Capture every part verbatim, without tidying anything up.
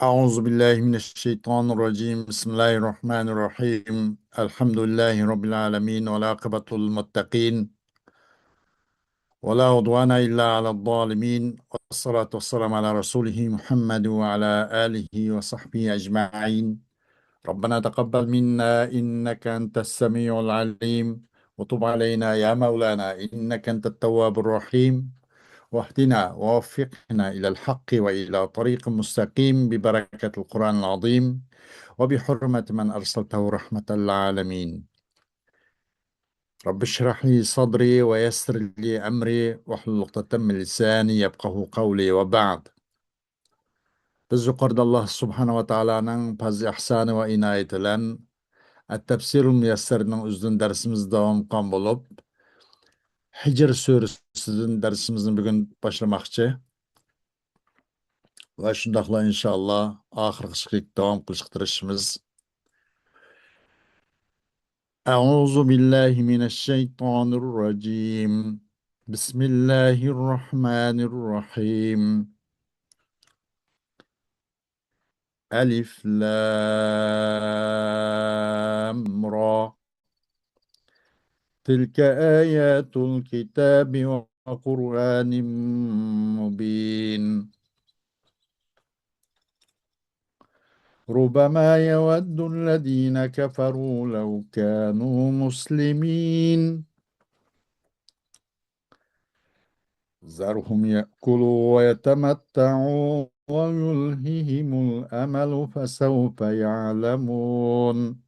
أعوذ بالله من الشيطان الرجيم. بسم الله الرحمن الرحيم. الحمد لله رب العالمين، والعاقبة للمتقين، ولا عدوان إلا على الظالمين، والصلاة والسلام على رسوله محمد وعلى آله وصحبه أجمعين. ربنا تقبل منا إنك أنت السميع العليم، وتب علينا يا مولانا إنك أنت التواب الرحيم، واهدنا ووفقنا إلى الحق وإلى طريق مستقيم ببركة القرآن العظيم وبحرمة من أرسلته رحمة للعالمين. رب اشرح لي صدري ويسر لي أمري واحلل عقدة من لساني يفقهوا قولي وبعد. بىز يۇقىرىدا ئاللا سۇبھانەھۇ ۋە تائالانىڭ پەزلى ئىھسانى ۋە ئىنايىتى بىلەن ئەت-تەپسىرۇل مۇيەسسەرنىڭ ئۆزىدىن دەرسىمىزنى داۋام قىلغان بولۇپ، ھىجر سۈرىسىدىن دەرسىمىزنى بۈگۈن باشلىماقچى. ۋە شۇنداقلا ئىنشائاللا ئاخىرغىچە داۋام قىلىشقا تىرىشىمىز. أعوذ بالله من الشيطان الرجيم. بسم الله الرحمن الرحيم. ألف لام را. تلك آيات الكتاب وقرآن مبين. ربما يود الذين كفروا لو كانوا مسلمين. ذرهم يأكلوا ويتمتعوا ويلههم الأمل فسوف يعلمون.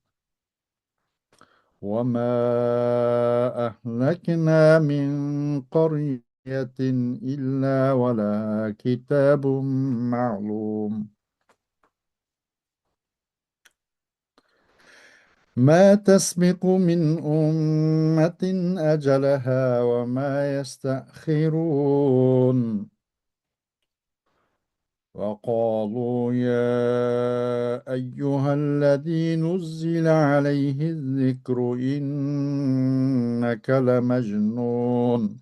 وما أهلكنا من قرية إلا ولها كتاب معلوم. ما تسبق من أمة أجلها وما يستأخرون. وقالوا يا أيها الذي نزل عليه الذكر إنك لمجنون.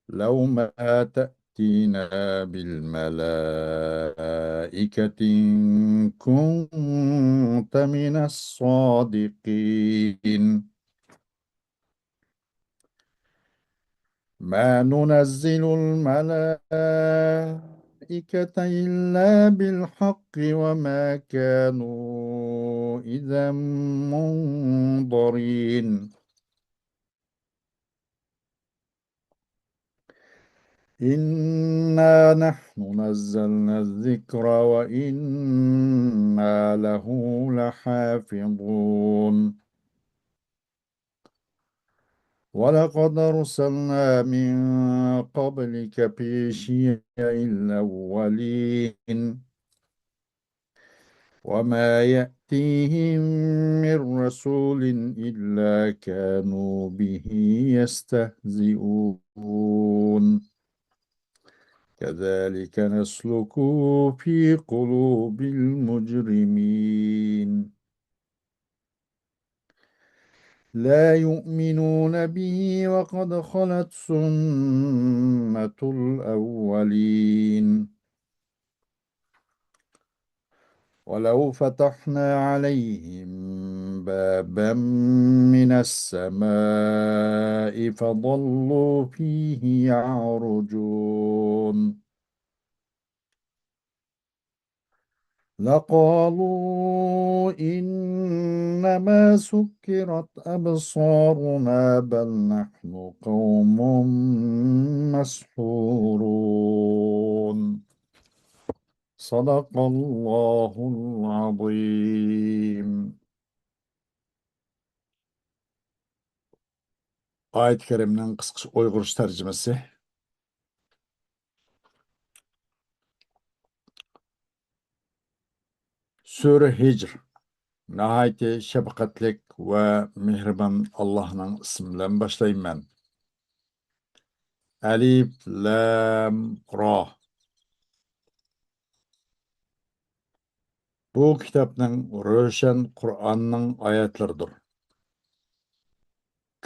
لو ما تأتينا بالملائكة إن كنت من الصادقين. ما ننزل الملائكة إلا بالحق وما كانوا إذا منظرين. إنا نحن نزلنا الذكر وإنا له لحافظون. ولقد أرسلنا من قبلك في شيع الأولين. وما يأتيهم من رسول إلا كانوا به يستهزئون. كذلك نسلكه في قلوب المجرمين. لا يؤمنون به وقد خلت سنة الأولين. ولو فتحنا عليهم بابا من السماء فظلوا فيه يعرجون. لقالوا إنما سكرت أبصارنا بل نحن قوم مسحورون. صدق الله العظيم. ئايەت كەرىمىنىڭ قىسقىچە ئۇيغۇرچە تەرجىمىسى. سۈرە ھىجر. ناھايىتى شەپقەتلىك ۋە مېھرىبان ئاللاھنىڭ ئىسمى بىلەن باشلايمەن. ئەلىف، لام، را. بۇ كىتابنىڭ، روشەن قۇرئاننىڭ ئايەتلىرىدۇر.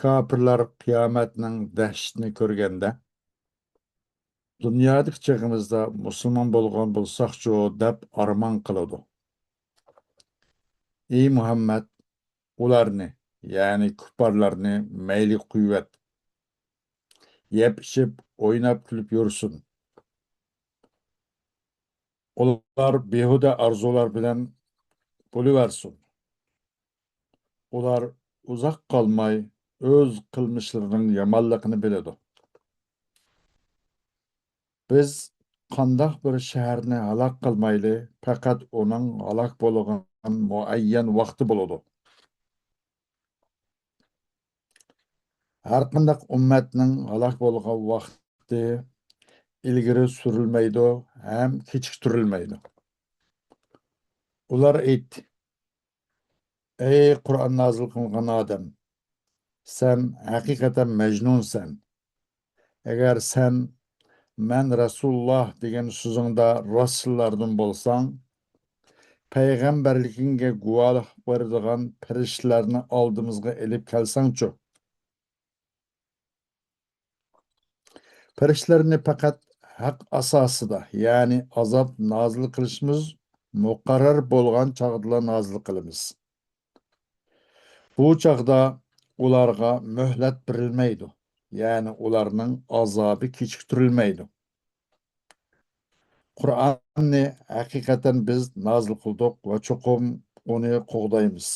كاپىرلار قىيامەتنىڭ دەھشىتىنى كۆرگەندە، دۇنيادىكى چېغىمىزدا مۇسۇلمان بولغان بولساقچۇ دەپ ئارمان قىلىدۇ. ئى مۇھەممەد، ئۇلارنى، يەنى كۇپپارلارنى مەيلىگە قويۇۋەت. يەپ-ئىچىپ، ئويناپ-كۈلۈپ يۈرسۇن. ئۇلار بىھۇدە ئارزۇلار بىلەن بولۇۋەرسۇن. ئۇلار ئۇزاق قالماي ئۆز قىلمىشلىرىنىڭ يامانلىقىنى بىلىدۇ. بىز قانداق بىر شەھەرنى ھالاك قىلمايلى، پەقەت ئۇنىڭ ھالاك بولغان مۇئەييەن ۋاقتى بولىدۇ. ھەرقانداق ئۈممەتنىڭ ھالاك بولغان ۋاقتى ئىلگىرى سۈرۈلمەيدۇ ھەم كېچىكتۈرۈلمەيدۇ. ئۇلار ئېيتتى: «ئەي قۇرئان نازىل قىلىنغان ئادەم، سەن ھەقىقەتەن مەجنۇنسەن. ئەگەر سەن مەن رەسۇلۇللاھ دېگەن سۆزۈڭدە راستچىللاردىن بولساڭ، پەيغەمبەرلىكىڭگە گۇۋاھلىق بېرىدىغان پەرىشتىلەرنى ئالدىمىزغا ئېلىپ كەلسەڭچۇ؟» پەرىشتىلەرنى پەقەت ھەق ئاساسىدا، يەنى ئازاب نازىل قىلىشىمىز مۇقەررەر بولغان چاغدىلا نازىل قىلىمىز. بۇ چاغدا ئۇلارغا مۆھلەت بېرىلمەيدۇ، يەنى ئۇلارنىڭ ئازابى كېچىكتۈرۈلمەيدۇ. قۇرئاننى ھەقىقەتەن بىز نازىل قىلدۇق ۋە چوقۇم ئۇنى قوغدايمىز.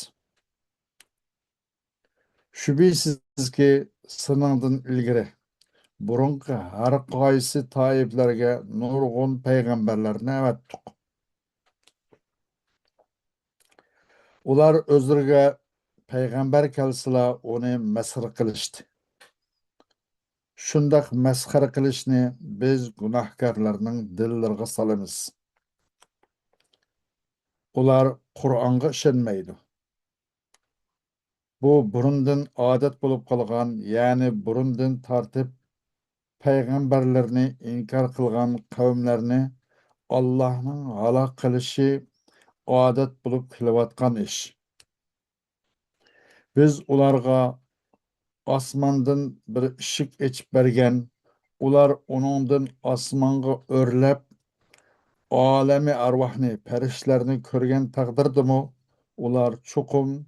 شۈبھىسىزكى، سېنىڭدىن ئىلگىرى بۇرۇنقى ھەر قايسى تائىپىلەرگە نۇرغۇن پەيغەمبەرلەرنى ئەۋەتتۇق. ئۇلار ئۆزلىرىگە پەيغەمبەر كەلسىلا، ئۇنى مەسخىرە قىلىشتى. شۇنداق مەسخىرە قىلىشنى بىز گۇناھكارلارنىڭ دىللىرىغا سالىمىز. ئۇلار قۇرئانغا ئىشەنمەيدۇ. بۇ بۇرۇندىن ئادەت بولۇپ قالغان، يەنى بۇرۇندىن تارتىپ پەيغەمبەرلىرىنى ئىنكار قىلغان قەۋملەرنى ئاللاھنىڭ ھالاك قىلىشى ئادەت بولۇپ كېلىۋاتقان ئىش. بىز ئۇلارغا ئاسماندىن بىر ئىشىك ئېچىپ بەرگەن، ئۇلار ئۇنىڭدىن ئاسمانغا ئۆرلەپ، ئالەمى ئەرۋاھنى، پەرىشتىلەرنى كۆرگەن تەقدىردىمۇ، ئۇلار چوقۇم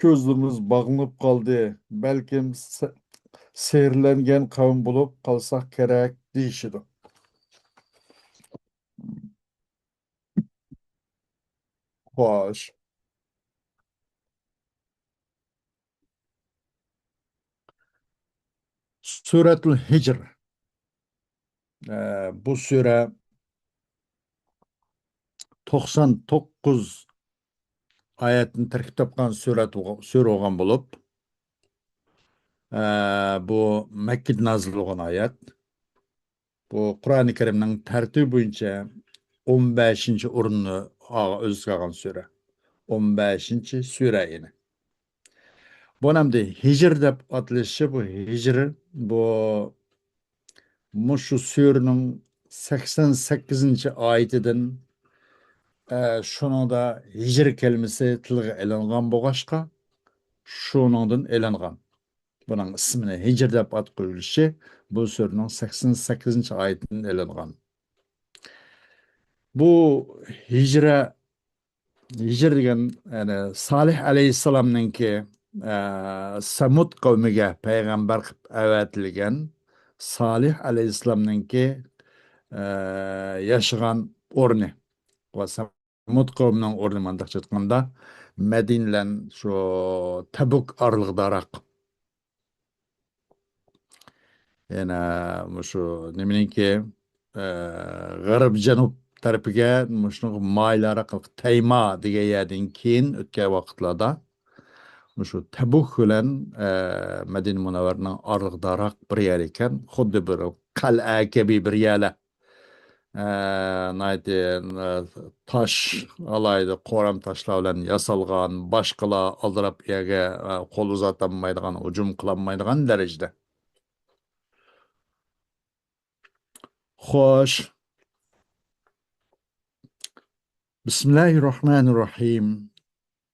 «كۆزلىرىمىز باغلىنىپ قالدى، بەلكىم سە-، سېھىرلەنگەن قەۋم بولۇپ قالساق كېرەك» دېيىشىدۇ. خوش. سۈرەتۇل ھىجر. ئە، بۇ سۈرە توقسان توققۇز ئايەتتىن تەركىب تاپقان سۈرەت، سۈرە بولغان بولۇپ، ئە، بۇ مەككىدە نازىل بولغان ئايەت. بۇ قۇرئانى كەرىمنىڭ تەرتىپى بويىچە ئون بەشىنچى ئورۇننى ئا-، ئۆز ئىچىگە ئالغان سۈرە. ئون بەشىنچى سۈرە يەنى. بۇ نەمدە ھىجر دەپ ئاتىلىشى، بۇ ھىجر، بۇ مۇشۇ سۈرىنىڭ سەكسەن سەككىزىنچى ئايىتىدىن، ئە، شۇنىڭدا ھىجر كەلىمىسى تىلغا ئېلىنغان بولغاچقا، شۇنىڭدىن ئېلىنغان. بۇنىڭ ئىسمىنى ھىجر دەپ ئات قويۇلۇشى بۇ سۈرىنىڭ سەكسەن سەككىزىنچى ئايىتىدىن ئېلىنغان. بۇ ھىجرە، ھىجر دېگەن، يەنى سالىھ ئەلەيھىسسالامنىڭكى، ئە، سەمۇد قەۋمىگە پەيغەمبەر قىلىپ ئەۋەتىلگەن سالىھ ئەلەيھىسسالامنىڭكى، ئە، ياشىغان ئورنى ۋە سەمۇد قەۋمىنىڭ ئورنى، مۇنداقچە ئېيتقاندا، مەدىنە بىلەن شۇ تەبۇك ئارىلىقىداراق. يەنە مۇشۇ نېمىنىڭكى، ئە، غەرب جەنۇب تەرىپىگە مۇشۇنىڭغا مايىل ئارىلىق تەيما دېگەن يەردىن كېيىن ئۆتكەن ۋاقىتلاردا مۇشۇ تەبۇك بىلەن، ئە، مەدىنە مۇنەۋۋەرىنىڭ ئارىلىقىداراق بىر يەر ئىكەن. خۇددى بىر قەلئە كەبى بىر يەرلەر. ئە، ناھايىتى، ئە، تاش، ئالاھىدە قورام تاشلار بىلەن ياسالغان، باشقىلار ئالدىراپ يەرگە، ئە، قول ئۇزاتالمايدىغان، ھۇجۇم قىلالمايدىغان دەرىجىدە. خوش. بىسمىللاھىررەھمانىررەھىم.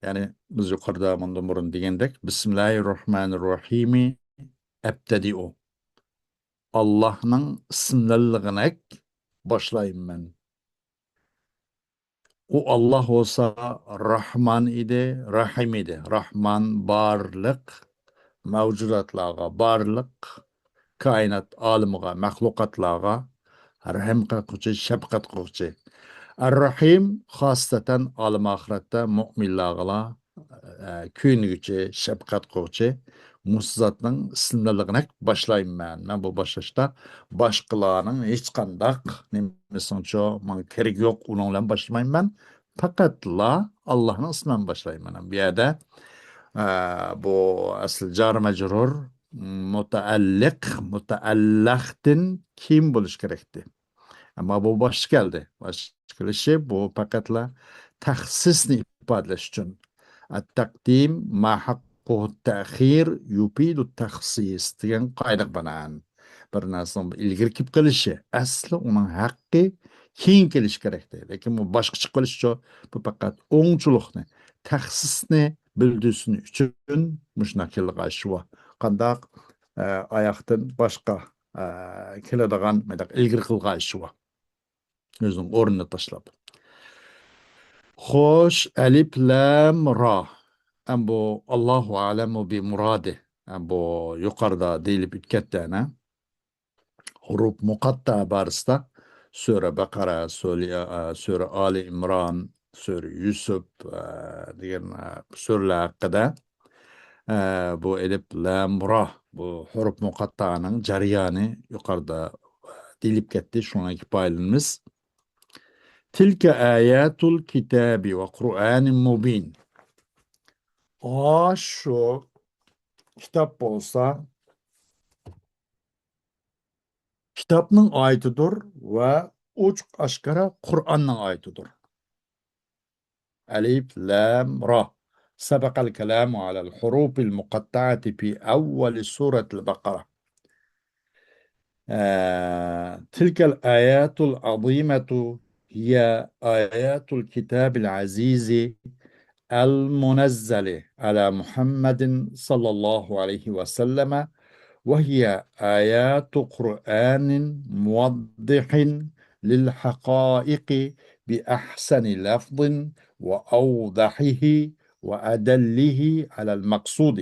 يەنى بىز يۇقىرىدا مۇندىن بۇرۇن دېگەندەك، بىسمىللاھىررەھمانىررەھىمى ئەبتەدىئۇ. ئاللاھنىڭ ئىسىملىرىنىڭ باشلايمەن. ئۇ ئاللاھ بولسا راھمان ئىدى، راھىم ئىدى. راھمان بارلىق مەۋجۇداتلارغا، بارلىق كائىنات ئالىمىغا، مەخلۇقاتلارغا رەھىم قىلغۇچى، شەپقەت قىلغۇچى. ئەر-راھىم خاسسەتەن ئالەم ئاخىرەتتە مۆمىنلارغىلا، ئە، كۆيۈنگۈچى، شەپقەت قىلغۇچى، مۇشۇ زاتنىڭ ئىسمىنى باشلايمەن. مەن بۇ باشلاشتا باشقىلارنىڭ ھېچقانداق نېمىسىنىڭچۇ ماڭا كېرىكى يوق، ئۇنىڭ بىلەن باشلىمايمەن. پەقەتلا ئاللاھنىڭ ئىسمى بىلەن باشلايمەن. بۇ يەردە، ئە، بۇ ئەسلى جار مەجرۇر، مۇتەئەللىق، مۇتەئەللەقتىن كېيىن بولۇشى كېرەكتى. ئەمما بۇ باشتا كەلدى. باشتا كېلىشى بۇ پەقەتلا تەخسىسنى ئىپادىلەش ئۈچۈن. التقديم ما حقه التأخير يفيد التخصيص دېگەن قائىدىگە بىنائەن. بىر نەرسىنىڭ ئىلگىرى كېلىپ قېلىشى، ئەسلى ئۇنىڭ ھەققى كېيىن كېلىشى كېرەكتى. لېكىن بۇ باشقا چىقىپ قېلىشىچۇ، بۇ پەقەت ئوڭچىلىقنى، تەخسىسنى بىلدۈرسۇن ئۈچۈن مۇشۇنداق كېلىدىغان ئىش بار. قانداق، ئە، ئاياقتىن باشقا، ئە، كېلىدىغان مۇنداق ئىلگىرى قىلغان ئىش بار. ئۆزىنىڭ ئورنىنى تاشلاپ. خوش، ئەلىپ، لام، را. ئەم بۇ، ئاللاھۇ ئەلەمۇ بى مۇرادى. ئەم بۇ يۇقىرىدا دېيىلىپ ئۆتكەتتى ئەنە. ھۇرۇپ مۇقەتتا بارىسىدا سۈرە بەقەرە، سۈرە، سۈرە ئالى ئىمران، سۈرە يۈسۈپ، ئە، دېگەن، ئە، سۈرىلەر ھەققىدە، ئە، بۇ ئەلىپ، لام، را، بۇ ھۇرۇپ مۇقەتتانىڭ جەريانى يۇقىرىدا دېيىلىپ كەتتى، شۇڭا كىپايىلىنىمىز. تىلكە ئاياتۇل كىتابى ۋە قۇرئانىن مۇبىن. ئاشۇ كىتاب بولسا، كىتابنىڭ ئايىتىدۇر ۋە ئوچۇق ئاشكارا قۇرئاننىڭ ئايىتىدۇر. ئەلىف، لام، را. سەبەقەل كەلامۇ ئەلەل ھۇرۇفىل مۇقەتتەئەتى فى ئەۋۋەلى سۇرەتىل بەقەرە. ئە، تىلكەل ئاياتۇل ئەزىمەتۇ هي آيات الكتاب العزيز المنزل على محمد صلى الله عليه وسلم، وهي آيات قرآن موضح للحقائق بأحسن لفظ وأوضحه وأدله على المقصود.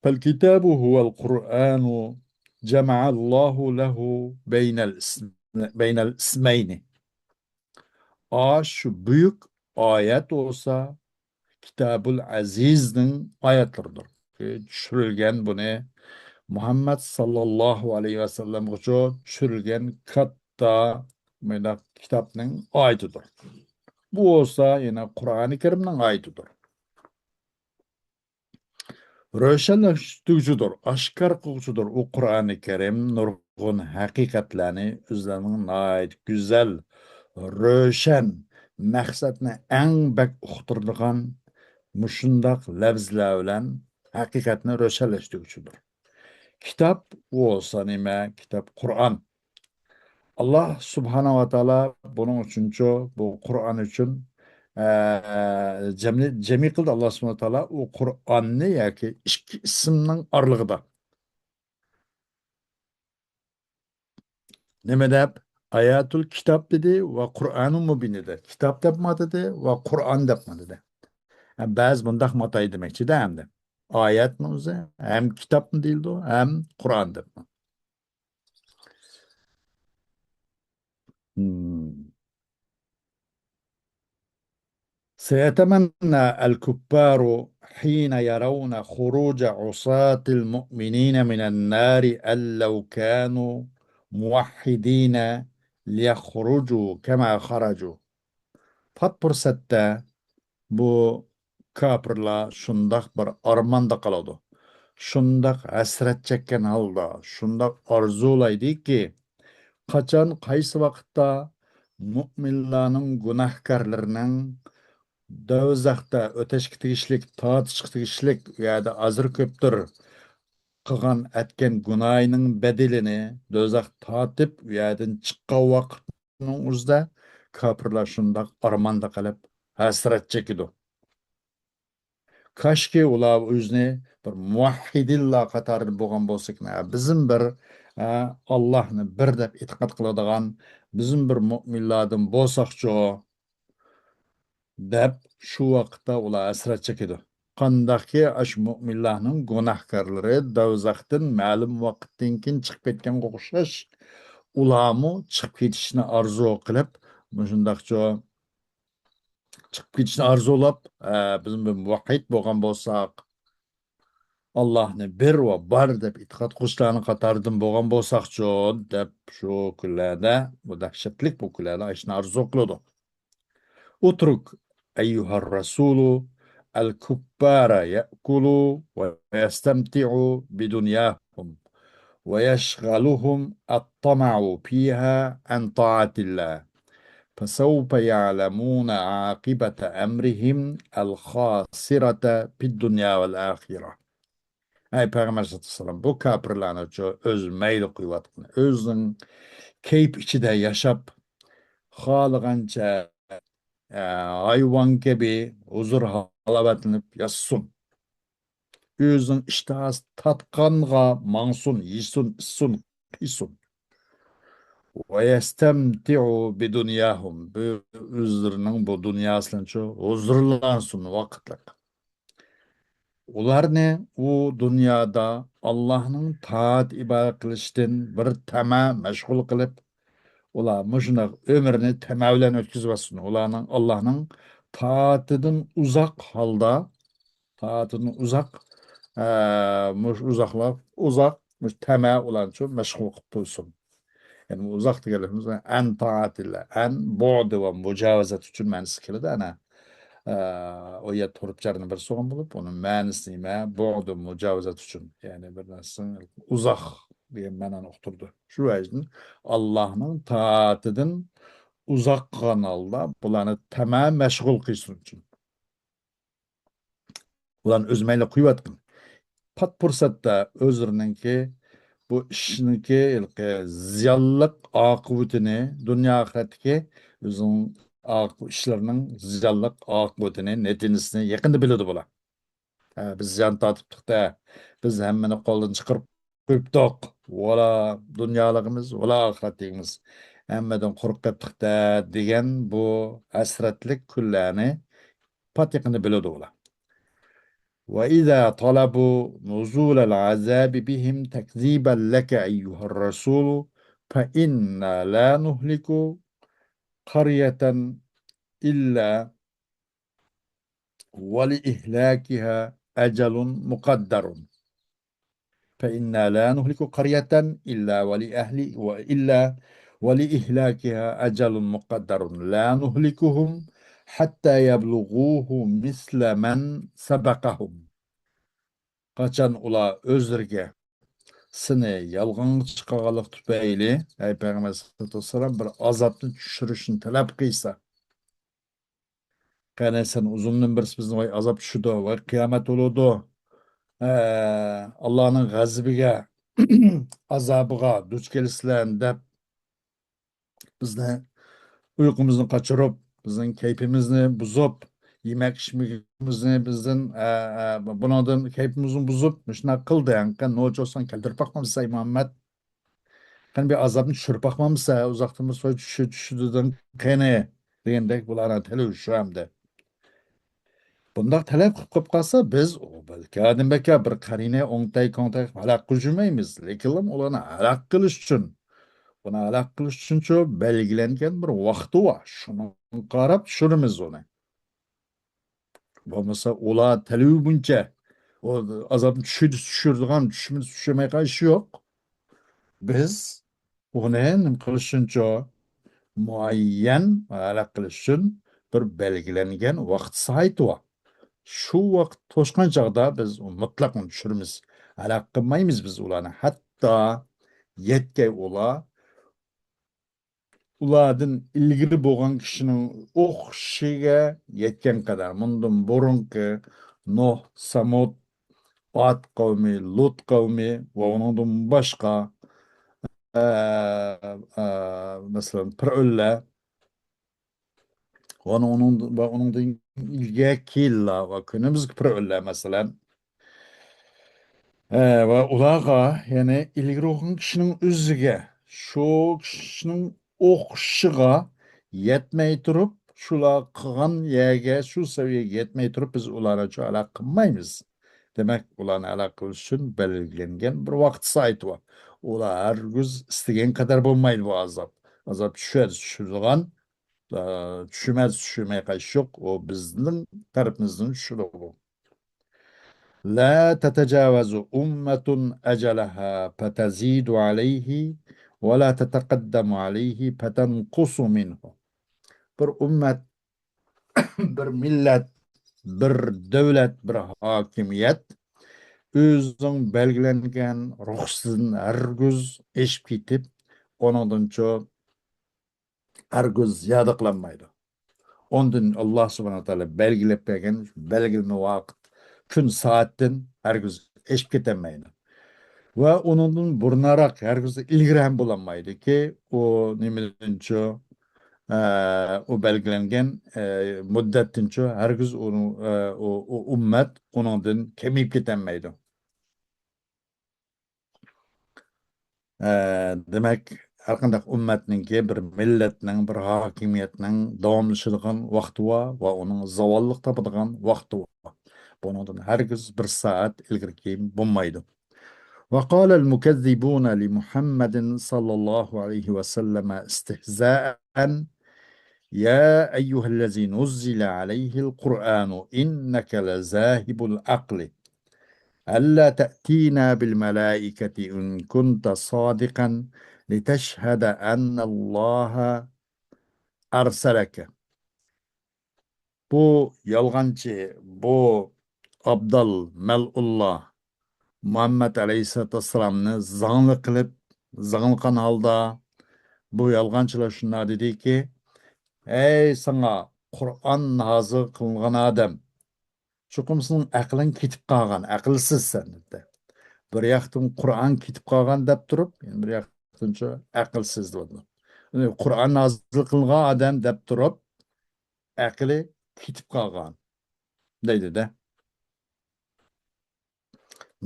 فالكتاب هو القرآن جمع الله له بين الاسم-، بين الاسمين. ئاشۇ بۈيۈك ئايەت بولسا كىتابۇل ئەزىزنىڭ ئايەتلىرىدۇر. چۈشۈرۈلگەن بۇنى مۇھەممەد ساللاللاھۇ ئەلەيھى ۋەسەللەمغىچۇ چۈشۈرۈلگەن كاتتا مۇنداق كىتابنىڭ ئايىتىدۇر. بۇ بولسا يەنە قۇرئانى كەرىمنىڭ ئايىتىدۇر. روشەنلەشتۈرگۈچىدۇر، ئاشكارا قىلغۇچىدۇر. ئۇ قۇرئانى كەرىم نۇرغۇن ھەقىقەتلەرنى ئۆزلەرنىڭ ناھايىتى گۈزەل، روشەن، مەقسەتنى ئەڭ بەك ئۇقتۇرىدىغان مۇشۇنداق لەۋزلەر بىلەن ھەقىقەتنى روشەنلەشتۈرگۈچىدۇر. كىتاب بولسا نېمە؟ كىتاب قۇرئان. ئاللا سۇبھانەھۇ ۋە تائالا بۇنىڭ ئۈچۈنچۇ، بۇ قۇرئان ئۈچۈن، ئە، جەملى-، جەمئىي قىلدى ئاللا سۇبھانەھۇ ۋە تائالا ئۇ قۇرئاننى ياكى ئىككى ئىسىمنىڭ ئارىلىقىدا. نېمە دەپ؟ ئاياتۇل كىتاب دېدى ۋە قۇرئانۇ مۇبىن دېدى. كىتاب دەپمۇ ئاتىدى ۋە قۇرئان دەپمۇ ئاتىدى. ھە، بەزى بۇنداقمۇ ئاتايدۇ دېمەكچىدە ئەمدى. ئايەتنىڭ ئۆزى ھەم كىتابمۇ دېيىلىدۇ، ھەم قۇرئان دەپمۇ. مم. سيتمنى الكفار حين يرون خروج عصاة المؤمنين من النار أن لو كانوا موحدين ليخرجوا كما خرجوا. پات پۇرسەتتە بۇ كاپىرلار شۇنداق بىر ئارماندا قالىدۇ، شۇنداق ھەسرەت چەككەن ھالدا، شۇنداق ئارزۇلايدۇكى، قاچان، قايسى ۋاقىتتا مۆمىنلارنىڭ، گۇناھكارلىرىنىڭ دوزاختا ئۆتەشكە تېگىشلىك، تارتىشقا تېگىشلىك، ئۇ يەردە ئازدۇر كۆپتۇر قىلغان، ئەتكەن گۇناھىنىڭ بەدىلىنى دوزاخ تارتىپ، ئۇ يەردىن چىققان ۋاقىت نىڭ ئۆزىدە كاپىرلار شۇنداق ئارماندا قېلىپ ھەسرەت چېكىدۇ. كاشكى ئۇلار ئۆزىنى بىر مۇۋەھھىدىنلار قاتارىدا بولغان بولسا ئىكەن. ھە، بىزمۇ بىر، ھە، ئاللاھنى بىر دەپ ئېتىقاد قىلىدىغان، بىزمۇ بىر مۆمىنلاردىن بولساقچۇ، دەپ شۇ ۋاقىتتا ئۇلار ھەسرەت چېكىدۇ. قانداقكى ئاشۇ مۆمىنلارنىڭ گۇناھكارلىرى دوزاختىن مەلۇم ۋاقىتتىن كېيىن چىقىپ كەتكەنگە ئوخشاش، ئۇلارمۇ چىقىپ كېتىشنى ئارزۇ قىلىپ، مۇشۇنداقچۇ چىقىپ كېتىشنى ئارزۇلاپ، ئە، بىز بىر مۇۋەھھىد بولغان بولساق، ئاللاھنى بىر ۋە بار دەپ ئېتىقاد قىلغۇچىلارنىڭ قاتارىدىن بولغان بولساقچۇ، دەپ شۇ كۈنلەردە، بۇ دەھشەتلىك بۇ كۈنلەردە ئاشۇنى ئارزۇ قىلىدۇ. اترك أيها الرسول الكفار يأكلوا ويستمتعوا بدنياهم ويشغلهم الطمع فيها عن طاعة الله فسوف يعلمون عاقبة أمرهم الخاسرة في الدنيا والآخرة. ئەي پەيغەمبەر سەللەللاھۇ ئەلەيھى ۋەسەللەم، بۇ كاپىرلارنىچۇ ئۆز مەيلى قويۇۋاتقىنى، ئۆزىنىڭ كەيپى ئىچىدە ياشاپ، خالىغانچە، ئە، ھايۋان كەبى ھۇزۇر ھالاۋەتلىنىپ ياشىسۇن. ئۆزىنىڭ ئىشتىھاسى تارتقانغا ماڭسۇن، يېسۇن، ئىچسۇن، قىيسۇن. ويستمتعوا بدنياهم. بۇ ئۆزلىرىنىڭ بۇ دۇنياسى بىلەنچۇ ھۇزۇرلانسۇن ۋاقىتلىق. ئۇلارنى ئۇ دۇنيادا ئاللاھنىڭ تائەت ئىبادەت قىلىشتىن بىر تەمە مەشغۇل قىلىپ، ئۇلار مۇشۇنداق ئۆمرىنى تەمە بىلەن ئۆتكۈزۈۋەتسۇن. ئۇلارنىڭ ئاللاھنىڭ تائىتىدىن ئۇزاق ھالدا، تائىتىدىن ئۇزاق، ئە، مۇش-، ئۇزاقلاپ، ئۇزاق، مۇش تەمە ئۇلارنى شۇ مەشغۇل قىلىپ تۇرسۇن. يەنى ئۇزاق دېگەنلىكىمىز ئەن تائەتىللا، ئەن بۇئدى ۋە مۇجاۋىزەت ئۈچۈن مەنىسى كېلىدۇ. ئەنە، ئە، ئۇ يەردە ھۇرۇپ جەرنىڭ بىرسى بولغان بولۇپ، ئۇنىڭ مەنىسى نېمە؟ بۇئدى مۇجاۋىزەت ئۈچۈن. يەنى بىر نەرسىنى ئۇزاق دېگەن مەنانى ئۇقتۇرىدۇ. شۇ ۋەجىدىن ئاللاھنىڭ تائىتىدىن ئۇزاق قىلغان ھالدا بۇلارنى تەمە مەشغۇل قىلسۇن ئۈچۈن. ئۇلارنى ئۆز مەيلى قويۇۋاتقىن. پات پۇرسەتتە ئۆزلىرىنىڭكى بۇ ئىشنىڭكى ھېلىقى زىيانلىق ئاقىۋىتىنى، دۇنيا ئاخىرەتتىكى ئۆزىنىڭ ئاق-، ئىشلىرىنىڭ زىيانلىق ئاقىۋىتىنى، نەتىجىسىنى يېقىندا بىلىدۇ بۇلار. ھە، بىز زىيان تارتىپتۇق-دە، بىز ھەممىنى قولدىن چىقىرىپ قويۇپتۇق. ۋالا دۇنيالىقىمىز، ۋالا ئاخىرەتلىكىمىز ھەممىدىن قۇرۇق قېپتۇق-دە، دېگەن بۇ ھەسرەتلىك كۈنلەرنى پات يېقىندا بىلىدۇ ئۇلار. وإذا طلبوا نزول العذاب بهم تكذيبا لك أيها الرسول فإنا لا نهلك قرية إلا ولأهلكها أجل مقدر. فإنا لا نهلك قرية إلا ولأهل-، إلا ولأهلكها أجل مقدر لا نهلكهم حتى يبلغوه مثل من سبقهم. قاچان ئۇلار ئۆزلىرىگە سېنى يالغانغا چىقارغانلىق تۈپەيلى، ئەي پەيغەمبەر سەللەللاھۇ ئەلەيھى ۋەسەللەم، بىر ئازابنى چۈشۈرۈشنى تەلەپ قىلسا، قېنى سەن ئۇزۇندىن بىرسى بىزنى ۋاي ئازاب چۈشىدۇ، ۋاي قىيامەت بولىدۇ، ئە، ئاللانىڭ غەزىپىگە، ئازابىغا دۇچ كېلىسىلەر دەپ بىزنى ئۇيقۇمىزنى قاچۇرۇپ، بىزنىڭ كەيپىمىزنى بۇزۇپ، يېمەك ئىچمىكىمىزنى بىزدىن، ئە، ئە، بۇنىڭدىن كەيپىمىزنى بۇزۇپ، مۇشۇنداق قىلدى. قېنى نوچى بولساڭ كەلتۈرۈپ باقمامسەن، ئەي مۇھەممەد؟ قېنى بىر ئازابنى چۈشۈرۈپ باقمامسەن؟ ئۇزاقتىن بىر سوي چۈشۈ-، چۈشىدۇ دېدىڭ. قېنى؟ دېگەندەك بۇلارنىڭ تەلىپى شۇ ئەمدى. بۇنداق تەلەپ قىلىپ قويۇپ قالسا، بىز، ئۇ بەلكى ئادەم بەكە بىر قەرىنى ئوڭتەي-كوڭتەي ھالاك قىلىپ يۈرمەيمىز. لېكىنلا ئۇلارنى ھالاك قىلىش ئۈچۈن، بۇنى ھالاك قىلىش ئۈچۈنچۇ بەلگىلەنگەن بىر ۋاقتى بار. شۇنىڭغا قاراپ چۈشۈرىمىز ئۇنى. بولمىسا ئۇلار تەلىپى بويىچە ئۇ ئازابنى چۈشۈر-، چۈشۈرىدىغان، چۈشۈرمىسە چۈشۈرمەي قالىشى يوق. بىز ئۇنى نېمە قىلىش ئۈچۈنچۇ؟ مۇئەييەن ھالاك قىلىش ئۈچۈن بىر بەلگىلەنگەن ۋاقىت سائىتى بار. شۇ ۋاقىت توشقان چاغدا بىز مۇتلەق ئۇنى چۈشۈرىمىز. ھالاك قىلمايمىز بىز ئۇلارنى. ھەتتا يەتكەي ئۇلار ئۇلاردىن ئىلگىرى بولغان كىشىنىڭ ئوخشىشىگە يەتكەن قەدەر، مۇندىن بۇرۇنقى نۇھ، سەمۇد، ئاد قەۋمى، لۇت قەۋمى ۋە ئۇنىڭدىن باشقا، ئە، ئە، مەسىلەن، پىرئۆنلەر ۋە ئۇنىڭ، ۋە ئۇنىڭدىن كېيىنلەرگە، كېيىنلەر ۋە كۈنىمىزگە پىرئەۋنلەر، مەسىلەن، ئە، ۋە ئۇلارغا، يەنى ئىلگىرى بولغان كىشىنىڭ ئۆزىگە، شۇ كىشىنىڭ ئوخشىشىغا يەتمەي تۇرۇپ، شۇلار قىلغان يەرگە، شۇ سەۋىيەگە يەتمەي تۇرۇپ، بىز ئۇلارنى ھالاك قىلمايمىز. دېمەك، ئۇلارنى ھالاك قىلىش ئۈچۈن بەلگىلەنگەن بىر ۋاقىت سائىتى بار. ئۇلار ھەرگىز ئىستىگەن قەدەر بولمايدۇ بۇ ئازاب. ئازاب چۈشەر، چۈشىدىغان، ئە، چۈشمەس، چۈشمەي قايتىش يوق. ئۇ بىزنىڭ تەرىپىمىزدىن چۈشىدۇ بۇ. لا تتجاوز أمة أجلها فتزيد عليه ولا تتقدم عليه فتنقص منه. بىر ئۈممەت، بىر مىللەت، بىر دۆلەت، بىر ھاكىمىيەت ئۆزىنىڭ بەلگىلەنگەن رۇخسىتىدىن ھەرگىز ئېشىپ كېتىپ، ئۇنىڭدىنچۇ ھەرگىز زىيادە قىلالمايدۇ. ئۇنىڭدىن ئاللا سۇبھانەھۇ ۋە تائالا بەلگىلەپ بەرگەن بەلگىلىمە ۋاقىت، كۈن، سائەتتىن ھەرگىز ئېشىپ كېتەلمەيدۇ. ۋە ئۇنىڭدىن بۇرۇنراق، ھەرگىز ئىلگىرى ھەم بولالمايدۇكى، ئۇ نېمىدىنچۇ، ئە، ئۇ بەلگىلەنگەن، ئە، مۇددەتتىنچۇ ھەرگىز ئۇنىڭ، ئە، ئۇ، ئۇ ئۈممەت ئۇنىڭدىن كېمىيىپ كېتەلمەيدۇ. ئە، دېمەك، ھەرقانداق ئۈممەتنىڭكى، بىر مىللەتنىڭ، بىر ھاكىمىيەتنىڭ داۋاملىشىدىغان ۋاقتى بار ۋە ئۇنىڭ زاۋاللىق تاپىدىغان ۋاقتى بار. بۇنىڭدىن ھەرگىز بىر سائەت ئىلگىرى كېيىن بولمايدۇ. وقال المكذبون لمحمد صلى الله عليه وسلم استهزاء: يا أيها الذي نزل عليه القرآن إنك لذاهب العقل، ألا تأتينا بالملائكة إن كنت صادقا لتشهد أن الله أرسلك. بۇ يالغانچى، بۇ ئابدال مەلئۇنلار مۇھەممەد ئەلەيھىسسالاتۇ ۋەسسالامنى زاڭلىق قىلىپ، زاڭلىقان ھالدا بۇ يالغانچىلار شۇنداق دېدىكى، ئەي ساڭا قۇرئان نازىل قىلىنغان ئادەم، چوقۇم سېنىڭ ئەقلىڭ كېتىپ قالغان، ئەقىلسىز سەن، دېدى. بىر ياقتىن قۇرئان كېتىپ قالغان دەپ تۇرۇپ، يەنە بىر ياقتىنچۇ ئەقىلسىز دەۋاتىدۇ. قۇرئان نازىل قىلغان ئادەم دەپ تۇرۇپ، ئەقلى كېتىپ قالغان دەيدۇ-دە.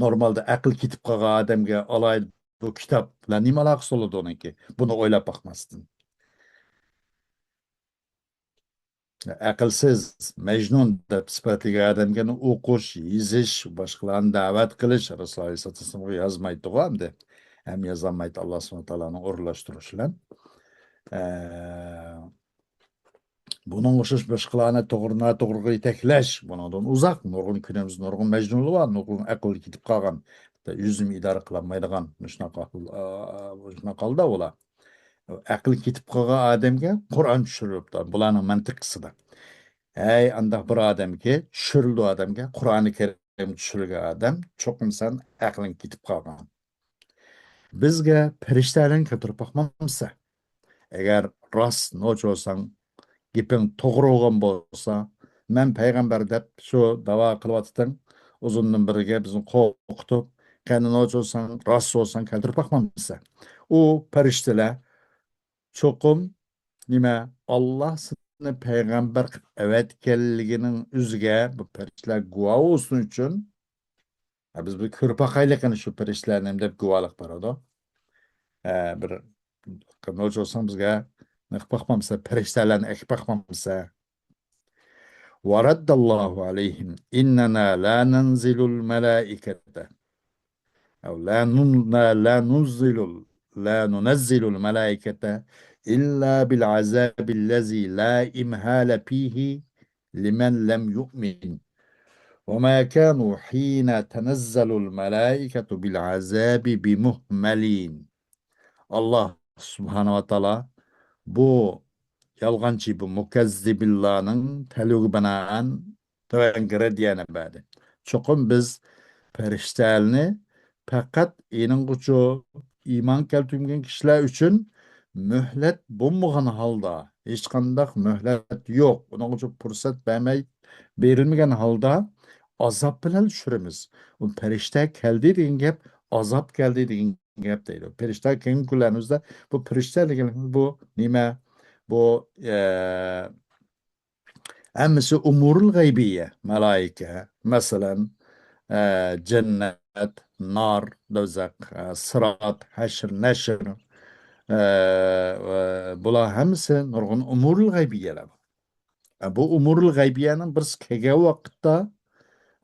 نورمالدا ئەقلى كېتىپ قالغان ئادەمگە ئالايىت بۇ كىتاب بىلەن نېمە ئالاقىسى بولىدۇ ئۇنىڭكى؟ بۇنى ئويلاپ باقماستىن. ئەقىلسىز، مەجنۇن دەپ سۈپەتلىگەن ئادەمگە ئوقۇش، يېزىش، باشقىلارنى دەۋەت قىلىش، رەسۇلۇللاھ ئەلەيھىسسالاتۇ ۋەسسالامغا يازمايدىغۇ ئەمدى. ھەم يازالمايدۇ، ئاللا سۇبھانەھۇ ۋە تائالانىڭ ئورۇنلاشتۇرۇشى بىلەن. ئە، بۇنىڭغا ئوخشاش باشقىلارنى توغرا، ناتوغرىغا يېتەكلەش، بۇنىڭدىن ئۇزاق. نۇرغۇن كۈنىمىزدە نۇرغۇن مەجنۇنلار بار، نۇرغۇن ئەقلى كېتىپ قالغان، ئۆزىنى ئىدارە قىلالمايدىغان، مۇشۇنداق ئەقىل، ئا، مۇشۇنداق ھالدا ئۇلار. ئەقلى كېتىپ قالغان ئادەمگە قۇرئان چۈشۈرۈلۈپتۇ، بۇلارنىڭ مەنتىقىسىدا. ھەي، ئانداق بىر ئادەمكى، چۈشۈرۈلدى ئادەمگە، قۇرئانى كەرىم چۈشۈرگەن ئادەم، چوقۇم سەن ئەقلىڭ كېتىپ قالغان. بىزگە پەرىشتەلەرنى كەلتۈرۈپ باقمامسەن؟ ئەگەر راست نوچى بولساڭ، گېپىڭ توغرا بولغان بولسا، مەن پەيغەمبەر دەپ شۇ داۋا قىلىۋاتىتىڭ، ئۇزۇندىن بېرىگە بىزنى قورقۇتۇپ، قېنى نوچى بولساڭ، راست بولساڭ كەلتۈرۈپ باقمامسەن؟ ئۇ پەرىشتىلەر چوقۇم نېمە، ئاللا سېنى پەيغەمبەر قىلىپ ئەۋەتكەنلىكىنىڭ ئۆزىگە بۇ پەرىشتىلەر گۇۋاھ بولسۇن ئۈچۈن، ھە، بىز بىر كۆرۈپ باقايلى قېنى شۇ پەرىشتىلەر نېمە دەپ گۇۋاھلىق بېرىدۇ. ھە، بىر نوچى بولساڭ بىزگە نېقىپ باقمامسەن، پەرىشتىلەرنى ئەكىپ باقمامسەن؟ ورد الله عليهم: إننا لا ننزل الملائكة، أو لا نن-، لا، لا ننزل، لا ننزل الملائكة إلا بالعذاب الذي لا إمهال فيه لمن لم يؤمن، وما كانوا حين تنزل الملائكة بالعذاب بمهملين. ئاللا سۇبھانەھۇ ۋە تائالا بۇ يالغانچى، بۇ مۇكەززىبىنلارنىڭ تەلىپىگە بىنائەن تۆۋەنكى رەددىيەنى بەردى. چوقۇم بىز پەرىشتەلەرنى پەقەت ئېنىڭغىچۇ ئىمان كەلتۈرمىگەن كىشىلەر ئۈچۈن مۆھلەت بولمىغان ھالدا، ھېچقانداق مۆھلەت يوق، ئۇنىڭغىچۇ پۇرسەت بەرمەي، بېرىلمىگەن ھالدا ئازاب بىلەن چۈشۈرىمىز. ئۇ پەرىشتە كەلدى دېگەن گەپ، ئازاب كەلدى دېگەن گەپ دەيدۇ. پەرىشتە كەلگەن كۈنلەرنىڭ ئۆزىدە بۇ پەرىشتە دېگەن بۇ نېمە؟ بۇ، ئە، ھەممىسى ئۇمۇرۇل غەيبىيە، مەلائىكە، مەسىلەن، ئە، جەننەت، نار، دوزاخ، ئە، سىرات، ھەشر، نەشر، ئە، ئە، بۇلار ھەممىسى نۇرغۇن ئۇمۇرۇل غەيبىيەلەر بار. ئە، بۇ ئۇمۇرۇل غەيبىيەنىڭ بىرسى كەلگەن ۋاقىتتا،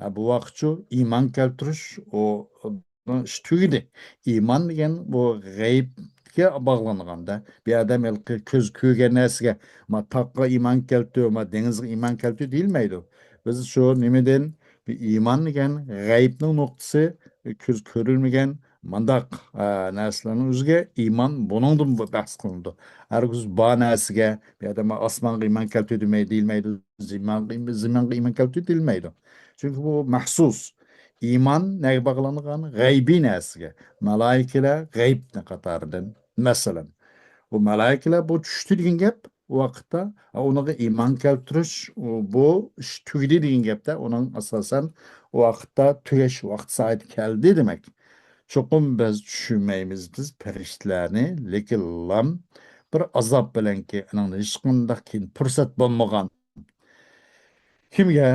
ئە، بۇ ۋاقىتچۇ ئىمان كەلتۈرۈش، ئۇ ئىش تۈگىدى. ئىمان دېگەن بۇ غەيىبكە باغلانغاندا، بىر ئادەم ھېلىقى كۆز كۆرگەن نەرسىگە، ما تاغقا ئىمان كەلتۈر، ما دېڭىزغا ئىمان كەلتۈر دېيىلمەيدۇ. بىز شۇ نېمىدىن، بىر ئىمان دېگەن غەيىبنىڭ نۇقتىسى، كۆز كۆرۈلمىگەن مانداق، ئە، نەرسىلەرنىڭ ئۆزىگە ئىمان بۇنىڭدىن بەھس قىلىنىدۇ. ھەرگىز بار نەرسىگە، بىر ئادەم ئاسمانغا ئىمان كەلتۈر دېمەي، دېيىلمەيدۇ، زېمىنغا، زېمىنغا ئىمان كەلتۈر دېيىلمەيدۇ. چۈنكى بۇ مەخسۇس. ئىمان نەگە باغلانغان؟ غەيبىي نەرسىگە. مەلائىكىلەر غەيبنى قاتارىدىن. مەسىلەن، بۇ مەلائىكىلەر بۇ چۈشتى دېگەن گەپ، ئۇ ۋاقىتتا، ئا، ئۇنىڭغا ئىمان كەلتۈرۈش، ئۇ، بۇ ئىش تۈگىدى دېگەن گەپتە، ئۇنىڭ ئاساسەن ئۇ ۋاقىتتا تۈگەش ۋاقتى سائىتى كەلدى دېمەك. چوقۇم بىز چۈشۈنمەيمىز بىز پەرىشتىلەرنى، لېكىنلا بىر ئازاب بىلەنكى، ئۇنىڭدىن ھېچقانداق كېيىن پۇرسەت بولمىغان. كىمگە؟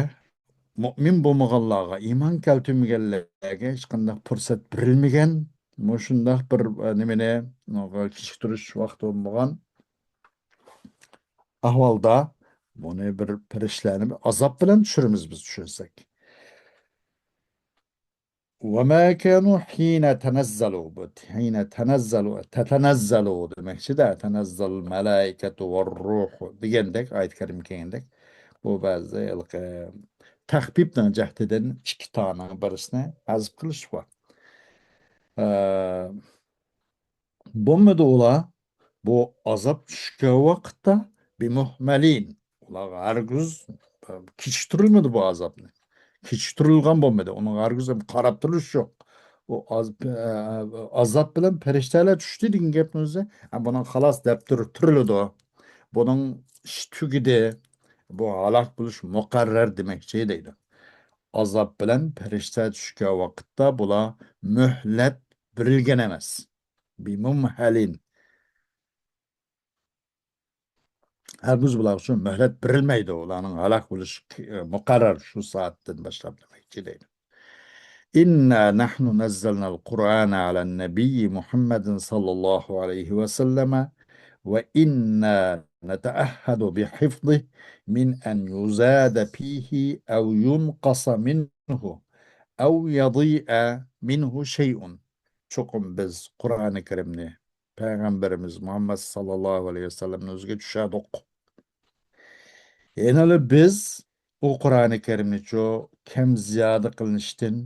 مۇئمىن بولمىغانلارغا، ئىمان كەلتۈرمىگەنلەرگە ھېچقانداق پۇرسەت بېرىلمىگەن. مۇشۇنداق بىر، ئە، نېمىنى، كېچىكتۈرۈش ۋاقتى بولمىغان ئەھۋالدا، بۇنى بىر پەرىشتىلەرنى بىر ئازاب بىلەن چۈشۈرىمىز بىز، چۈشۈرسەك. وما كانوا حين تنزل، بۇ حين تنزل، تتنزل دېمەكچىدە، تنزل الملائكة والروح دېگەندەك، ئايەت كەرىمە كەلگەندەك، بۇ بەزى ھېلىقى تەخپىپنىڭ جەھتىدىن ئىككى تانىڭ بىرسىنى ھەزىپ قىلىش بار. ئە، بولمىدى ئۇلار، بۇ ئازاب چۈشكەن ۋاقىتتا بىمۇھمەلىن. ئۇلارغا ھەرگىز، ئە، كېچىكتۈرۈلمىدى بۇ ئازابنى. كېچىكتۈرۈلگەن بولمىدى. ئۇنىڭغا ھەرگىز ھەم قاراپ تۇرۇش يوق. ئۇ ئاز-، ئە، ئازاب بىلەن پەرىشتەلەر چۈشتى دېگەن گەپنىڭ ئۆزى، ئە، بۇنىڭ خالاس دەپ تۇر-، تۇرۇلىدۇ. بۇنىڭ ئىشى تۈگىدى. بۇ ھالاك بولۇش مۇقەررەر دېمەكچى دەيدۇ. ئازاب بىلەن پەرىشتە چۈشكەن ۋاقىتتا بۇلار مۆھلەت بېرىلگەن ئەمەس. بىمۇمھەلىن. ھەرگىز بۇلار ئۈچۈن مۆھلەت بېرىلمەيدۇ. ئۇلارنىڭ ھالاك بولۇشى، ئى، مۇقەررەر شۇ سائەتتىن باشلاپ دېمەكچى دەيدۇ. إنا نحن نزلنا القرآن على النبي محمد صلى الله عليه وسلم وإنا نتعهد بحفظه من أن يزاد فيه أو ينقص منه أو يضيع منه شيء. چوقۇم بىز قۇرئانى كەرىمنى پەيغەمبىرىمىز مۇھەممەد ساللاللاھۇ ئەلەيھى ۋەسەللەمنىڭ ئۆزىگە چۈشەردۇق. يەنىلا بىز ئۇ قۇرئانى كەرىمنىچۇ كەم زىيادە قىلىنىشتىن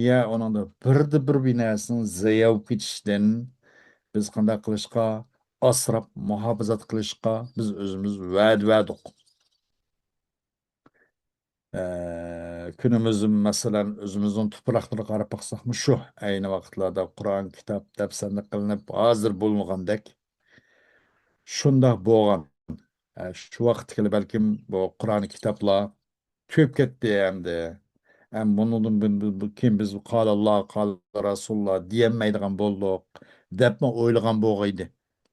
يا ئۇنىڭدا بىردە بىر بىر نەرسىنىڭ زايە بولۇپ كېتىشىدىن بىز قانداق قىلىشقا؟ ئاسراپ مۇھاپىزەت قىلىشقا بىز ئۆزىمىز ۋەدە بەردۇق. ئە، كۈنىمىز، مەسىلەن، ئۆزىمىزنىڭ تۇپراقلىرىغا قاراپ باقساق، مۇشۇ ئەينى ۋاقىتلاردا قۇرئان كىتاب دەپسەندە قىلىنىپ، ھازىر بولمىغاندەك شۇنداق بولغان. ئە، شۇ ۋاقىتتىكىلا بەلكىم بۇ قۇرئان كىتابلار تۈگەپ كەتتى ئەمدى. ئەم، بۇنىڭدىن بۇ-، بۇ-، بۇ-، كېيىن بىز قالاللا، قال رەسۇلۇللا دېيەلمەيدىغان بولدۇق، دەپمۇ ئويلىغان بولغىيدى.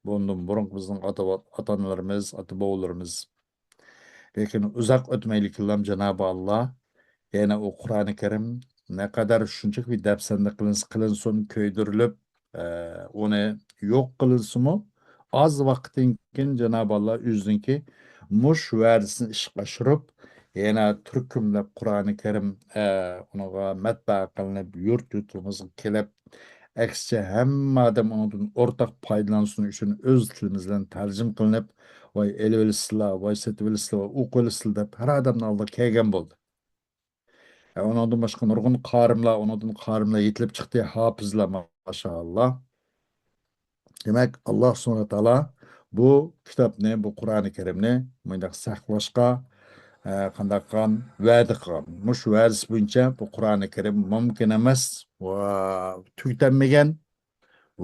بۇندىن بۇرۇنقى بىزنىڭ ئاتا-، ئاتا-ئانىلىرىمىز، ئاتا-بوۋىلىرىمىز. لېكىن ئۇزاق ئۆتمەيلىكىنلا جانابى ئاللا يەنە ئۇ قۇرئانى كەرىم نەقەدەر شۇنچىلىك بىر دەپسەندە قىلىنسا قىلىنسۇن، كۆيدۈرۈلۈپ، ئە، ئۇنى يوق قىلىنسىمۇ، ئاز ۋاقىتتىن كېيىن جانابى ئاللا ئۆزىنىڭكى مۇش ۋەدىسىنى ئىشقا ئاشۇرۇپ، يەنە تۈركۈملەپ قۇرئانى كەرىم، ئە، ئۇنىڭغا مەتبەئە قىلىنىپ، يۇرت-يۇرتىمىزغا كېلىپ، ئەكسىچە ھەممە ئادەم ئۇنىڭدىن ئورتاق پايدىلانسۇن ئۈچۈن ئۆز تىلىمىز بىلەن تەرجىمە قىلىنىپ، ۋاي ئېلىۋېلىسىلا، ۋاي سېتىۋېلىسىلا، ۋاي ئوقۇۋېلىسىلا دەپ ھەر ئادەمنىڭ ئالدىغا كەلگەن بولدى. ئە، ئۇنىڭدىن باشقا نۇرغۇن قارىملار، ئۇنىڭدىن قارىملار يېتىلىپ چىقتى، ھاپىزلار، ماشائاللا. دېمەك، ئاللا سۇبھانەھۇ ۋە تائالا بۇ كىتابنى، بۇ قۇرئانى كەرىمنى مۇنداق ساقلاشقا، ئە، قانداق قىلغان؟ ۋەدە قىلغان. مۇشۇ ۋەدىسى بويىچە بۇ قۇرئانى كەرىم مۇمكىن ئەمەس ۋە تۈگىتەلمىگەن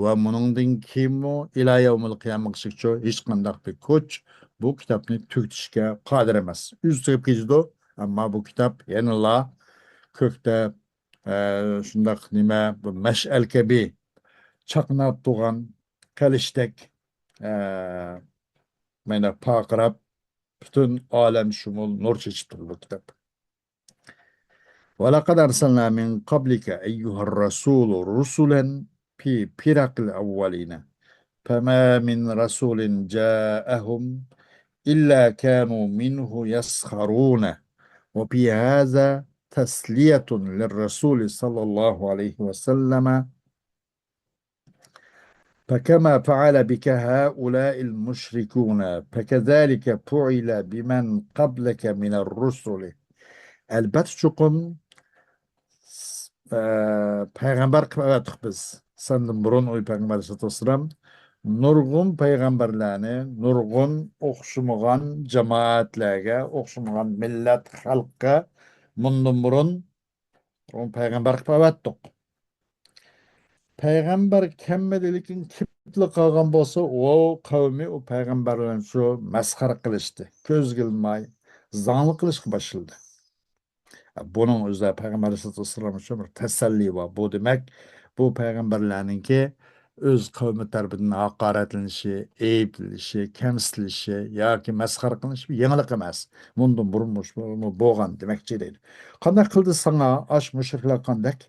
ۋە مۇنىڭدىن كېيىنمۇ ئىلا يەۋمىل قىيامىغىچىچۇ ھېچقانداق بىر كۈچ بۇ كىتابنى تۈگىتىشكە قادىر ئەمەس. ئۆزى تۈگەپ كېتىدۇ، ئەمما بۇ كىتاب يەنىلا كۆكتە، ئە، شۇنداق نېمە، بىر مەشئەل كەبى چاقناپ تۇرغان قىلىچتەك، ئە، مانا پارقىراپ، پۈتۈن ئالەم شۇمۇل نۇر چېچىپ تۇرىدۇ بۇ كىتاب. ولقد أرسلنا من قبلك أيها الرسول رسلا في فرق الأولين فما من رسول جاءهم إلا كانوا منه يسخرون وفي هذا تسلية للرسول صلى الله عليه وسلم فكما فعل بك هؤلاء المشركون فكذلك فعل بمن قبلك من الرسل. ئەلبەتتە چوقۇم، ئە، پەيغەمبەر قىلىپ ئەۋەتتۇق بىز سەندىن بۇرۇن، ئۇ پەيغەمبەر ئەلەيھىسسالاتۇ ۋەسسالام، نۇرغۇن پەيغەمبەرلەرنى نۇرغۇن ئوخشىمىغان جامائەتلەرگە، ئوخشىمىغان مىللەت خەلققە مۇندىن بۇرۇن ئۇ پەيغەمبەر قىلىپ ئەۋەتتۇق. پەيغەمبەر كەلمىدى، لېكىن كېلىپلا قالغان بولسا، ئۇ قەۋمى ئۇ پەيغەمبەرلەرنى شۇ مەسخىرە قىلىشتى، كۆزگە ئىلماي زاڭلىق قىلىشقا باشلىدى. بۇنىڭ ئۆزى پەيغەمبەر ئەلەيھىسسالاتۇ ۋەسسالام ئۈچۈن بىر تەسەللى بار. بۇ دېمەك، بۇ پەيغەمبەرلەرنىڭكى ئۆز قەۋمى تەرىپىدىن ھاقارەتلىنىشى، ئەيىبلىنىشى، كەمسىتىلىشى ياكى مەسخىرە قىلىنىشى بىر يېڭىلىق ئەمەس. مۇندىن بۇرۇن مۇشۇ بولغان دېمەكچى دەيدۇ. قانداق قىلدى ساڭا ئاش مۇشرىكلار قاندەك؟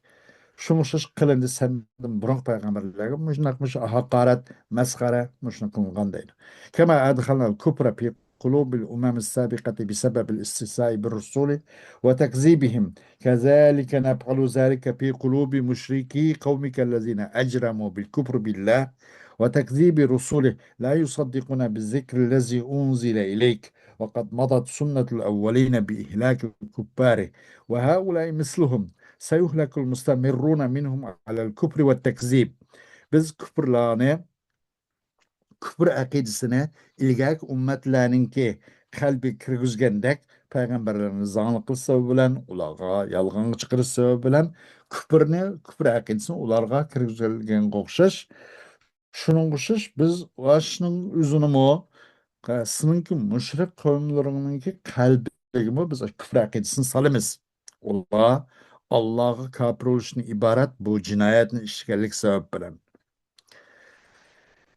شۇمۇ ئوخشاش قىلىندى سەندىن بۇرۇنقى پەيغەمبەرلەرگە مۇشۇنداق، مۇشۇ ھاقارەت، مەسخىرە مۇشۇنى قىلىنغان دەيدۇ. كما أدخلنا الكفر في قلوب الأمم السابقة بسبب الاستهزاء بالرسل وتكذيبهم، كذلك نفعل ذلك في قلوب مشركي قومك الذين أجرموا بالكفر بالله وتكذيب رسله، لا يصدقون بالذكر الذي أنزل إليك، وقد مضت سنة الأولين بإهلاك الكفار، وهؤلاء مثلهم، سيهلك المستمرون منهم على الكفر والتكذيب. بىز كۇپۇرلارنى كۇپۇر ئەقىدىسىنى ئىلگەركى ئۈممەتلەرنىڭكى قەلبىگە كىرگۈزگەندەك، پەيغەمبەرلەرنى زاڭلىق قىلىش سەۋەبى بىلەن، ئۇلارغا يالغانغا چىقىرىش سەۋەبى بىلەن كۇپۇرنى، كۇپۇر ئەقىدىسىنى ئۇلارغا كىرگۈزگەنگە ئوخشاش، شۇنىڭغا ئوخشاش بىز ئاشۇنىڭ ئۆزىنىمۇ، سېنىڭكى مۇشرىك قەۋملىرىڭنىڭكى قەلبىگىمۇ بىز كۇپۇر ئەقىدىسىنى سالىمىز. ئۇلار ئاللاغا كاپىر بولۇشتىن ئىبارەت بۇ جىنايەتنى ئىشلىگەنلىك سەۋەب بىلەن.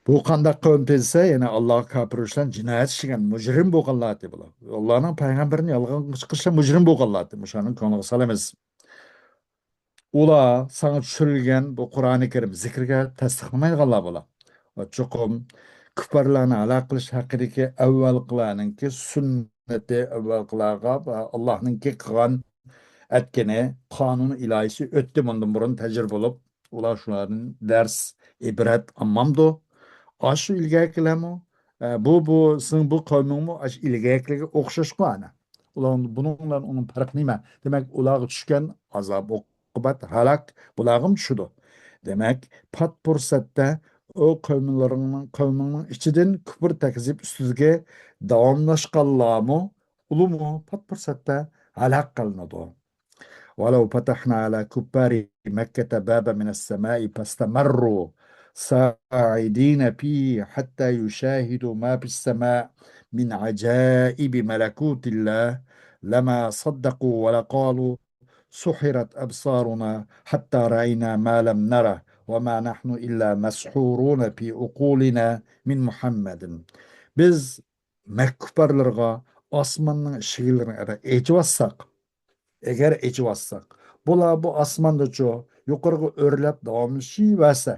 بۇ قانداق قەۋم دېسە، يەنى ئاللاغا كاپىر بولۇشلار جىنايەت ئىشلىگەن، مۇجرىم بولغانلار ئىدى بۇلار. ئاللانىڭ پەيغەمبىرىنى يالغانغا چىقىرىشلار مۇجرىم بولغانلار ئىدى. مۇشۇنىڭ كۆڭلىگە سالىمىز. ئۇلار ساڭا چۈشۈرۈلگەن بۇ قۇرئانى كەرىم زىكرىگە تەستىقلىمايدىغانلار بۇلار. ۋە چوقۇم كۇپپارلارنى ھالاك قىلىش ھەققىدىكى ئەۋۋەلقىلارنىڭكى سۈننىتى، ئەۋۋەلقىلارغا ۋە ئاللاھنىڭكى قىلغان ئەتكىنى، قانۇن ئىلاھىسى ئۆتتى مۇندىن بۇرۇن تەجرىبە بولۇپ، ئۇلار شۇلاردىن دەرس، ئىبرەت ئالمامدۇ؟ ئاشۇ ئىلگەركىلەرمۇ، ئە، بۇ، بۇ، سېنىڭ بۇ قەۋمىڭمۇ ئاشۇ ئىلگەركىلەرگە ئوخشاشقۇ ئەنە. ئۇلار بۇنىڭ بىلەن ئۇنىڭ پەرقى نېمە؟ دېمەك، ئۇلارغا چۈشكەن ئازاب، ئوقۇبەت، ھالاك بۇلارغىمۇ چۈشىدۇ. دېمەك، پات پۇرسەتتە ئۇ قەۋملىرىڭنىڭ، قەۋمىڭنىڭ ئىچىدىن كۇپۇر تەكزىپ ئۈستىدىكى داۋاملاشقانلارمۇ، ئۇلارمۇ پات پۇرسەتتە ھالاك قىلىنىدۇ. ولو فتحنا على كفار مكة بابا من السماء فاستمروا صاعدين فيه حتى يشاهدوا ما في السماء من عجائب ملكوت الله لما صدقوا ولقالوا سحرت أبصارنا حتى رأينا ما لم نره وما نحن إلا مسحورون في عقولنا من محمد. بىز مەككە كۇپپارلىرىغا ئاسماننىڭ ئىشىكلىرىنى ئەگەر ئېچىۋاتساق، ئەگەر ئېچىۋاتساق، بۇلار بۇ ئاسماندىچۇ يۇقىرىغا ئۆرلەپ داۋاملىشىۋەرسە،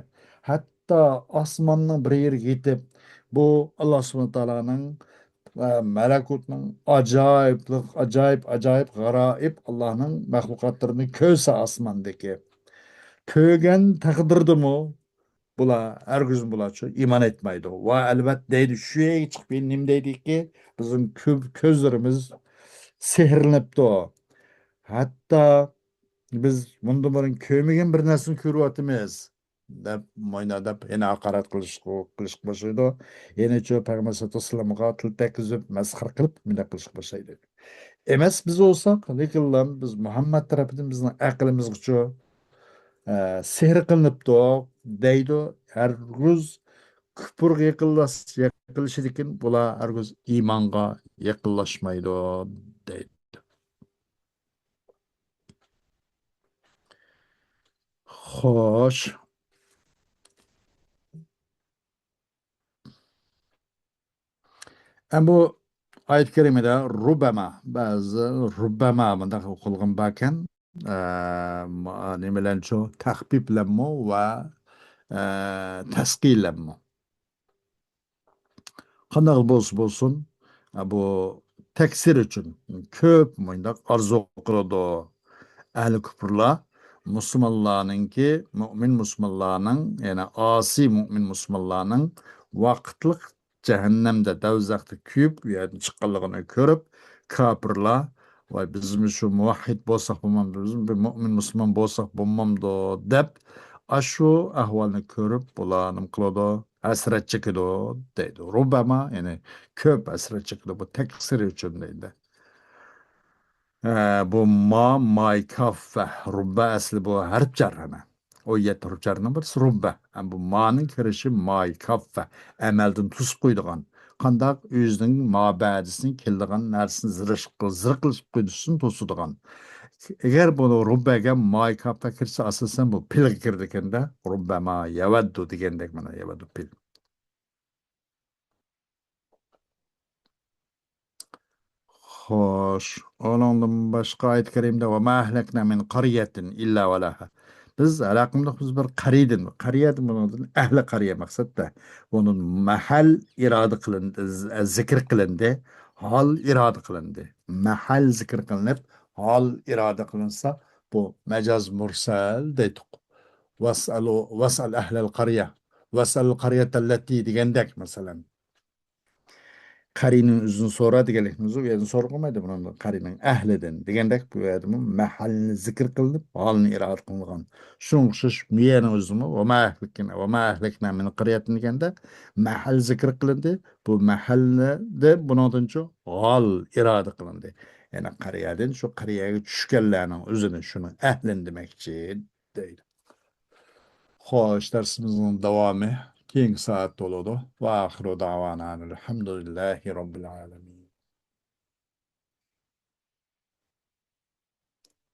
ھەتتا ئاسماننىڭ بىر يېرىگە يېتىپ، بۇ ئاللا سۇبھانەھۇ تائالانىڭ، ئە، مەلەكۇتنىڭ ئاجايىپلىق، ئاجايىپ، ئاجايىپ، غارايىپ ئاللانىڭ مەخلۇقاتلىرىنى كۆرسە ئاسماندىكى، كۆرگەن تەقدىردىمۇ بۇلار ھەرگىزمۇ بۇلارچۇ ئىمان ئېيتمايدۇ. ۋە ئەلۋەتتە دەيدۇ، شۇ يەرگە چىقىپ نېمە دەيدىكى، بىزنىڭ كۆ-، كۆزلىرىمىز سېھىرلىنىپتۇ. ھەتتا بىز مۇندىن بۇرۇن كۆرمىگەن بىر نەرسىنى كۆرۈۋاتىمىز، دەپ، ماينا دەپ، يەنە ھاقارەت قىلىش، قىلىشقا باشلايدۇ. يەنە شۇ پەيغەمبەر سەللەللاھۇ ئەلەيھى ۋەسەللەمغا تىل تەگكۈزۈپ، مەسخىرە قىلىپ، مۇنداق قىلىشقا باشلايدۇ. ئەمەس بىز بولساق، لېكىنلا بىز مۇھەممەد تەرىپىدىن بىزنىڭ ئەقلىمىزغىچۇ، ئە، سېھىر قىلىنىپتۇ دەيدۇ. ھەرگىز كۇپۇرغا يېقىنلاش-، يېقىنلىشىدىكىن بۇلار ھەرگىز ئىمانغا يېقىنلاشمايدۇ دەيدۇ. خوش. ئەمما بۇ ئايەت كەرىمىدە رۇبەما، بەزى رۇبەما مۇنداق ئوقۇلغان باركەن. ئە، ما-، نېمە بىلەنچۇ؟ تەخپىپ بىلەنمۇ ۋە، ئە، تەسقىل بىلەنمۇ. قانداق بولسا بولسۇن، ئە، بۇ تەكسىر ئۈچۈن كۆپ مۇنداق ئارزۇ قىلىدۇ. ئەھلى كۇپۇرلار مۇسۇلمانلارنىڭكى، مۇئمىن مۇسۇلمانلارنىڭ، يەنى ئاسىي مۇئمىن مۇسۇلمانلارنىڭ ۋاقىتلىق جەھەننەمدە، دەۋزەختە كۆيۈپ، ئۇ يەردىن چىققانلىقىنى كۆرۈپ، كاپىرلار، «ۋاي، بىزمۇ شۇ مۇۋەھھىد بولساق بولمامدۇ، بىزمۇ بىر مۆمىن مۇسۇلمان بولساق بولمامدۇ؟» دەپ، ئاشۇ ئەھۋالنى كۆرۈپ، بۇلار نېمە قىلىدۇ؟ ھەسرەت چېكىدۇ، دەيدۇ. رۇبەما، يەنى كۆپ ھەسرەت چېكىدۇ، بۇ تەكسىر ئۈچۈن دەيدۇ. ئە، بۇ ما، ماي كاف ۋە رۇببە ئەسلى بۇ ھەرپ جار ئەمە. ئۇ يەتتە ھەرپ جارنىڭ بىرسى رۇببە. ئەمما بۇ مانىڭ كىرىشى ماي كاف ۋە ئەمەلدىن توسۇپ قويىدىغان. قانداق ئۆزىنىڭ مابەدىسىنى كېلىدىغان نەرسىنى زىرىق، زىرىقلىشىپ قويۇشىنى توسىدىغان. ئەگەر بۇ رۇببەگە ماي كاف ۋە كىرسە، ئاساسەن بۇ پىلغا كىرىدىكەندە، رۇببەما يەۋەددۇ دېگەندەك، مانا يەۋەددۇ پىل. خوش، ئۇنىڭدىن باشقا ئايەت كەرىمدە «وما أهلكنا من قرية إلا ولها». بىز ھالاكمىدۇق، بىز بىر قەرىيەدىن، قەرىيەدىن بۇنىڭدىن ئەھلى قەرىيە مەقسەتتە. بۇنىڭ مەھەل ئىرادە قىلىندى، ز-، زىكىر قىلىندى، ھال ئىرادە قىلىندى. مەھەل زىكىر قىلىنىپ، ھال ئىرادە قىلىنسا، بۇ مەجاز مۇرسەل دەيتۇق. «واسألوا، واسأل أهل القرية، واسأل القرية التي» دېگەندەك، مەسىلەن. قەرىينىڭ ئۆزىدىن سورا دېگەنلىكىمىز، ئۇ يەردىن سورىغۇلمايدۇ بۇنىڭدىن، قەرىينىڭ ئەھلىدىن دېگەندەك، بۇ يەردىمۇ مەھەلنى زىكىر قىلىنىپ، ھالنى ئىرادە قىلىنغان. شۇنىڭغا ئوخشاش بۇ يەرنىڭ ئۆزىمۇ «وما أهلكنا، وما أهلكنا من قرية» دېگەندە، مەھەل زىكىر قىلىندى. بۇ مەھەلدە بۇنىڭدىنچۇ ھال ئىرادە قىلىندى. يەنى قەرىيەدىن شۇ قەرىيەگە چۈشكەنلەرنىڭ ئۆزىنى، شۇنىڭ ئەھلىنى دېمەكچى دەيدۇ. خوش، دەرسىمىزنىڭ داۋامى كېيىنكى سائەتتە بولىدۇ. وآخر دعوانا أن الحمد لله رب العالمين.